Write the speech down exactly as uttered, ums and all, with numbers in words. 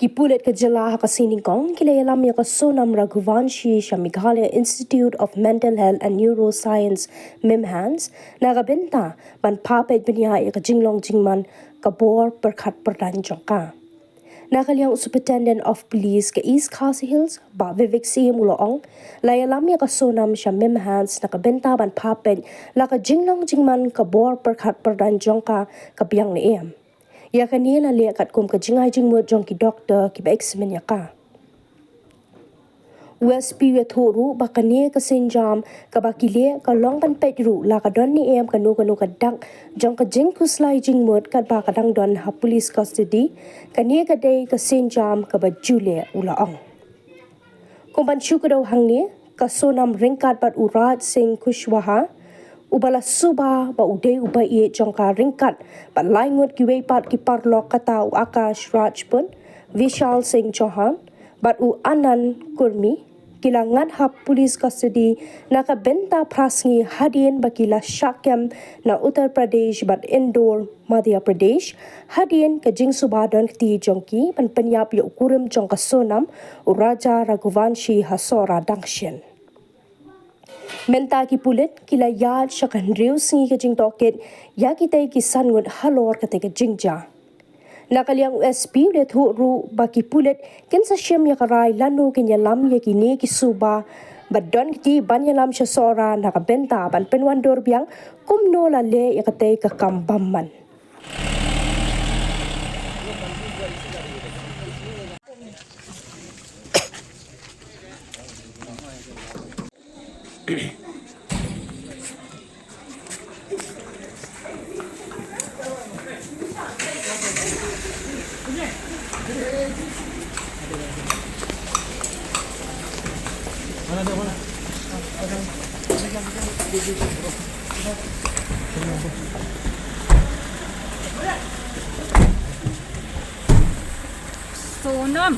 Ki pulit ka jylla ha ka sngi Nyngkong ki la ïalam ïa ka Sonam Raghuvanshi sha Meghalaya Institute of Mental Health and Neuroscience, MIMHANS, na ka bynta ban phah peit bniah ïa ka jinglong jingman ka bor pyrkhat pyrdaiñ jong ka. Na ka liang u Superintendent of Police ka East Khasi Hills, Bah Vivek Syiem u la ong, la ïalam ïa ka Sonam sha MIMHANS na ka bynta ban phah peit la ka jinglong jingman ka bor pyrkhat pyrdaiñ jong ka ka biang ne em. Ïa kane la leh katkum ka jingai jingmut jong ki doktor kiba examine ïa ka. U S P u ïathuh ruh ba kane ka sienjam kaba ki leh ka long ban peit ruh la ka don ne em kano kano ka dak jong ka jingkhuslai jingmut katba ka dang don ha police custody, kane ka dei ka sienjam kaba ju leh, u la ong. Kum ban shu kdew hangne, ka Sonam ryngkat bad u Raj Singh Kushwaha, uba la suba ba u dei u baieit jong ka ryngkat bad lai ngut kiwei pat ki paralok kata u Akash Rajput, Vishal Singh Chauhan, bad u Anand Kurmi, ki la ngat ha police custody na ka bynta phra sngi hadien ba ki la shah kem na Uttar Pradesh bad Indore, Madhya Pradesh, hadien ka jingsuba don kti jong ki ban pynïap ïa u kurim jong ka Sonam, u Raja Raghuvanshi ha Sohra dang shen. Mynta ki pulit ki la ïaid sha ka hynriew sngi ka jingtohkit ïa kitei ki san ngut halor katei ka jingjia. Na ka liang u S P u la ïathuh ruh ba ki pulit kin sa shim ïa ka rai lano kin ïalam ïa kine ki suba ba don kti ban ïalam sha Sohra na ka bynta ban pynwandur biang kumno la leh ïa katei ka kam bymman. Sonam.